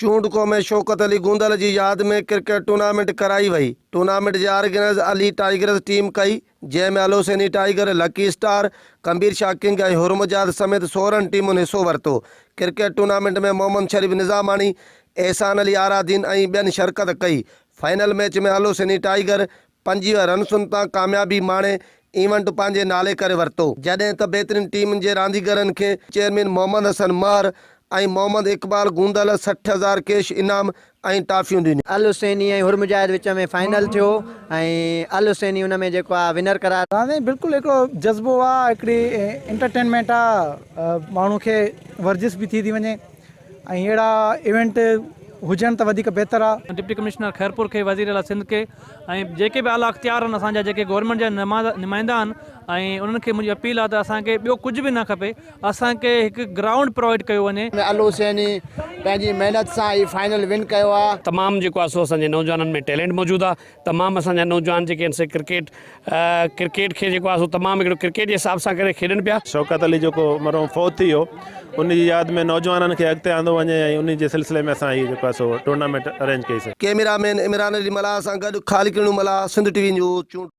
چونڊڪو ۾ شوڪت علي گوندل جي ياد ۾ cricket tournament ڪرائي وئي. ٽورنامينٽ جي آرگنائيز علي ٽائيگرز ٽيم ڪئي، جنهن ۾ Al Hussaini tiger, lucky star, Kambir Shah king ۽ Hur Mujahid سميت 16 ٽيمن حصو ورتو. ڪرڪيٽ ٽورنامينٽ ۾ محمد شريف نظاماڻي، احسان علي آرادين ۽ ٻين شرڪت ڪئي. فائنل ميچ ۾ الحسيني ٽائيگر 25 رنسن تان ڪاميابي ماڻي ايونٽ پنهنجي نالي ڪري ورتو. جڏهن ته بهترين ٽيمن جي رانديگرن کي چيئرمين محمد حسن مهر ۽ محمد اقبال گوندل 60 هزار ڪيش انعام ۽ ٽافيون ڏنيون. الحسيني ۽ حر مجاهد وچ ۾ فائنل ٿيو ۽ الحسيني ان ۾ جيڪو آ ونر قرار. راند ۾ بلڪل هڪڙو جذبو آ هڪڙي انٽرٽينمينٽ آ ماڻهو کي ورزش به ٿي ٿي وڃي ۽ اهڙا ايونٽ هجن ته وڌيڪ بهتر آ. ڊپٽي ڪمشنر خيرپور کي وزير اعليٰ سنڌ کي ۽ جيڪي به اعليٰ اختيار آهن اسان جا جيڪي گورنمينٽ جا نمائندا آهن ۽ انهن کي منهنجي اپيل آهي ته اسان کي ٻيو ڪجهه به نه کپي اسان کي هڪ گرائونڊ پرووائيڊ ڪيو وڃي. ۾ الحسيني پنهنجي محنت سان هي فائنل ون ڪيو آ. تمام جيڪو آهي سو اسان جي نوجوانن ۾ ٽيلنٽ موجود آهي تمام اسان جا نوجوان جيڪي آهن سي ڪرڪيٽ ڪرڪيٽ کي جيڪو آهي سو تمام هڪڙو ڪرڪيٽ جي حساب سان ڪري کيڏن پيا. شوڪت علي جيڪو مرحوم فوت ٿي ويو ان جي ياد ۾ نوجوانن کي اڳتي آندو وڃي ۽ انهي جي سلسلي ۾ اسان هي جيڪو آهي سو ٽورنامينٽ ارينج ڪئي سي. ڪئميرا مين عمران علي ملاح سان گڏ Khaliq Rino Mallah, Sindh T V news, چونڊ.